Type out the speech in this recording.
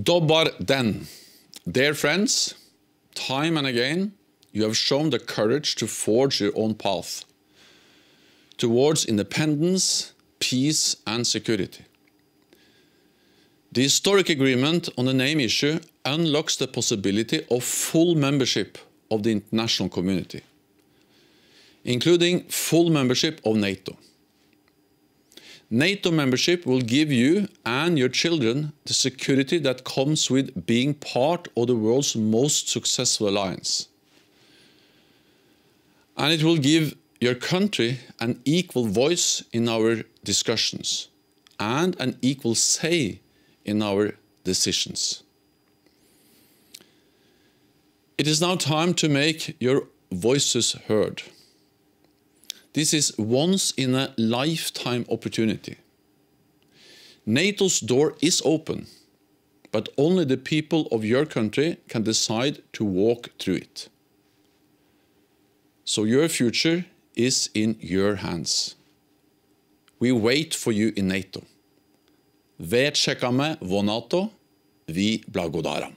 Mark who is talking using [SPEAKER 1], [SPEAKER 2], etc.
[SPEAKER 1] Dobar den. Dear friends, time and again you have shown the courage to forge your own path towards independence, peace and security. The historic agreement on the name issue unlocks the possibility of full membership of the international community, including full membership of NATO. NATO membership will give you and your children the security that comes with being part of the world's most successful alliance. And it will give your country an equal voice in our discussions and an equal say in our decisions. It is now time to make your voices heard. This is once-in-a-lifetime opportunity. NATO's door is open, but only the people of your country can decide to walk through it. So your future is in your hands. We wait for you in NATO. Ve čekame vo NATO, vi blagodaram.